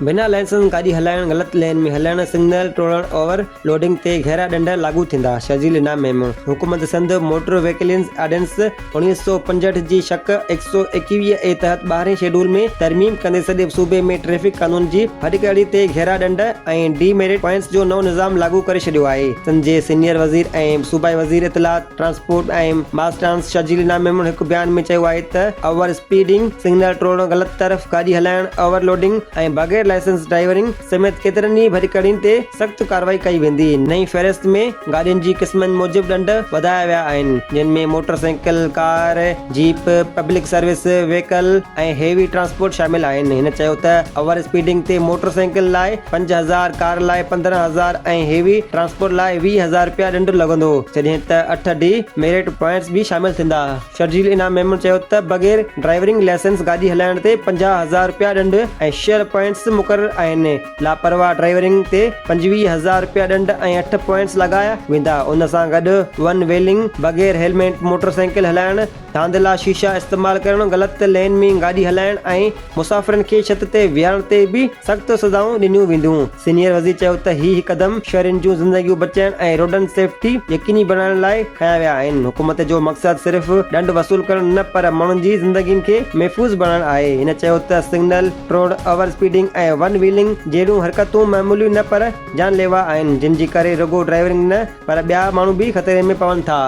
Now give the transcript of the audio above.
بنا لائسنس گاڏي هلائڻ، غلط لين ۾ هلڻ، سگنل ٽوڙڻ، اوور لوڊنگ تي گهرا ڏنڊ لاڳو ٿيندا، شرجيل انعام ميمڻ. حڪومت سنڌ موٽر وهيڪلز آرڊيننس 1965 جي شق 121 اي تحت ٻارهين شيڊول ۾ ترميم ڪندي سڄي صوبي ۾ ٽريفڪ قانون جي ڀڃڪڙي تي گهرا ڏنڊ ۽ ڊي ميرٽ پوائنٽس جو نئون نظام لاڳو ڪري ڇڏيو آهي. سنڌ جي سينيئر وزير ۽ صوبائي وزير اطلاعات، ٽرانسپورٽ ۽ ماس ٽرانس شرجيل انعام ميمڻ هڪ بيان ۾ چيو آهي ته اوور اسپيڊنگ، سگنل ٽوڙڻ، غلط طرف گاڏي هلائڻ، اوور لوڊنگ ۽ بغير لائسنس ڊرائيورنگ سميت ڪيترن ئي ڀڃڪڙين تي سخت ڪارروائي ڪئي ويندي. نئين فهرست ۾ گاڏين جي قسمن موجب ڏنڊ وڌايا ويا آهن، جن ۾ motor cycle, car, jeep, public service vehicle ۽ heavy transport شامل آهن. هن چيو ته اوور اسپيڊنگ تي موٽر سائيڪل لاء 5000، ڪار لاء 15,000 ۽ هيوي ٽرانسپورٽ لاء 20,000 رپيا ڏنڊ لڳندو، جڏهن ته اٺ ڊي ميرٽ پوائنٽس به شامل ٿيندا. شرجيل انعام ميمڻ چيو ته بغير ڊرائيورنگ لائسنس گاڏي هلائڻ تي 50,000 رپيا ڏنڊ ۽ 6 پوائنٽس مقرر آهن، لاپرواهه ڊرائيورنگ تي 25,000 رپيا ڏنڊ ۽ اٺ پوائنٽس لڳايا ويندا، ان سان گڏ ون ويلنگ، بغير هيلمينٽ موٽر سائيڪل هلائڻ، ڌانڌلا شيشا استعمال ڪرڻ، غلط لين ۾ گاڏي هلائڻ ۽ مسافرن کي ڇت تي ويهارڻ تي به سخت سزائون ڏنيون وينديون. سينيئر وزير چيو ته هي قدم شهرين جون زندگيون بچائڻ ۽ روڊن سيفٽي يقيني بڻائڻ لاء کنيا ويا آهن، حڪومت جو مقصد صرف ڏنڊ وصول ڪرڻ نه پر ماڻهن جي زندگين کي محفوظ بڻائڻ آهي. هن چيو ته سگنل ٽوڙ، اوور اسپيڊنگ ۽ ون ويلنگ جهڙيون حرڪتون معمولي نه پر جان ليوا آهن، جن جي ڪري رڳو ڊرائيورنگ نه پر ٻيا ماڻهو به خطري ۾ پون ٿا.